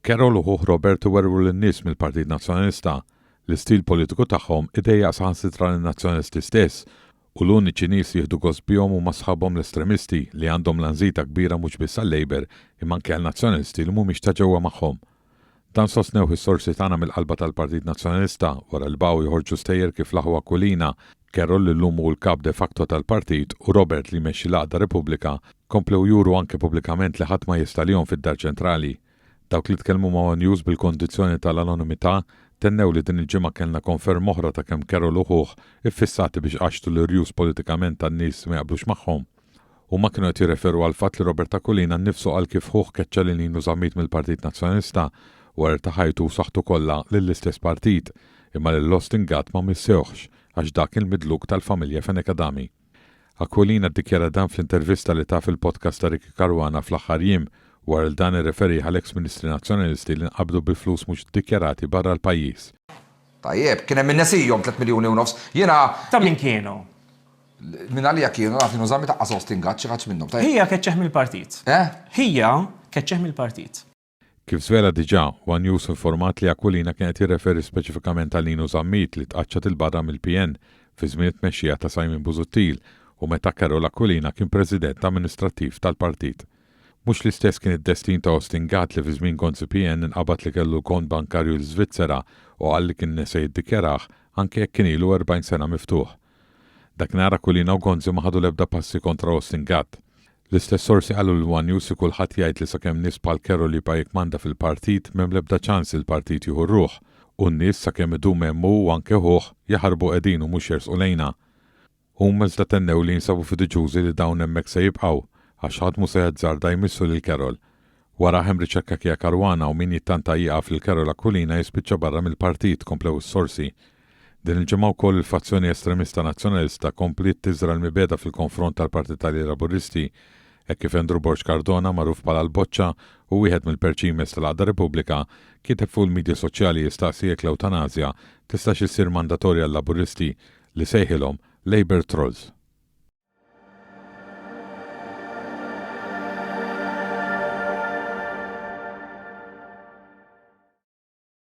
Carol u ħuh Robert iwerwru lin-nies mill-Partit Nazzjonalista. L-istil politiku tagħhom idejjaq saħansitra lin-Nazzjonalisti stess u l-uniċi nies li jieħdu gost bihom huma sħabhom l-estremisti li għandhom lanżita kbira mhux biss għal-Labour imma anke għal Nazzjonalisti li mhumiex ta' ġewwa magħhom. Dan sostnewh is-sorsi tagħna mill-qalba tal-Partit Nazzjonalista wara li baqgħu joħorġu stejjer kif l-aħwa Aquilina, Carol li llum hu l-kap de facto tal-partit u Robert li jmexxi l-għaqda Repubblika komplew juru anke pubblikament li ħadd ma jista' għalihom fid-Dar Ċentrali. Dawk li tkellmu ma' one News bil-kondizzjoni tal-anonimità tennew li din il-ġimgħa kellna konferma oħra ta' kemm Carol u ħuh iffissati biex iqaxxtu l-irjus politikament tan-nies li ma jaqblux magħhom. Huma kienu qed jirreferu għall-fatt li Robert Aquilina nnifsu qal kif ħuh keċċa lil Ninu Zammit mill-Partit Nazzjonalista wara li ta ħajtu u saħħtu kollha lill-istess partit, imma lil Austin Gatt ma missewhx għax dak kien midluk tal-familja Fenech Adami. Aquilina ddikjara dan fl-intervista li ta fil-podcast ta' Ricky Caruana fl-aħħar jiem wara li dan irreferih għal eks Ministri Nazzjonalisti li nqabdu bi flus mhux iddikjarati barra l-pajjiż. Tajjeb, kien hemm min nesihom 3 miljuni u nofs. Jiena. Ta' min kienu? Minn għalija kienu, naf li nużami taqqas Austin Gatt, xi ħadd minnhom. Ħija keċċeħ mill-partit. Eh? Ħija keċċeħ mill-partit. Kif żvela diġà, one News informat li Aquilina kien qed jirreferi speċifikament għal Ninu Zammit li tqaċċat 'il barra mill-PN fi żmien it-tmexxija ta' Simon Busuttil u meta Karol Aquilina kien President Amministrattiv tal-partit. Mhux l-istess kien id-destin ta' Austin Gatt li fi żmien Gonzi PN inqabad li kellu kont bankarju l-Iżvizzera u qal li kien nesa jiddikjarah anke jekk kien ilu 40 sena miftuħ. Dakinhar Aquilina u Gonzi ma ħadu l-ebda passi kontra Austin Gatt. L-istess sorsi qalu lil one News li kulħadd jgħid li sakemm nies bħal Carol jibqa' jikkmanda fil-partit m'hemm l-ebda ċans li l-partit jieħu r-ruħ u n-nies sakemm idum hemm hu u anke ħuh jaħarbu qegħdin u mhux jersqu lejna. Huma iżda tennew li jinsabu fiduċjużi li dawn hemmhekk se jibqgħu għax ħadd mhu se jazzarda jmissu lil Carol. Warah hemm Richard Cachia Caruana u min jittanta jieqaf lil Carol Aquilina jispiċċa barra mill-partit, komplew is-sorsi. Din il-ġimgħa wkoll il-fazzjoni estremista Nazzjonalista kompliet tiżra' l-mibegħda fil-konfront tal-Partitarji Laburisti, hekk kif Andrew Borg Cardona, magħruf bħala l-Boċċa u wieħed mill-perċimes tal-Għaqda Repubblika, kiteb fuq il-midja soċjali jistaqsi jekk l-ewtanasja tistax issir mandatorja għal-Laburisti li sejħilhom Labour Trolls.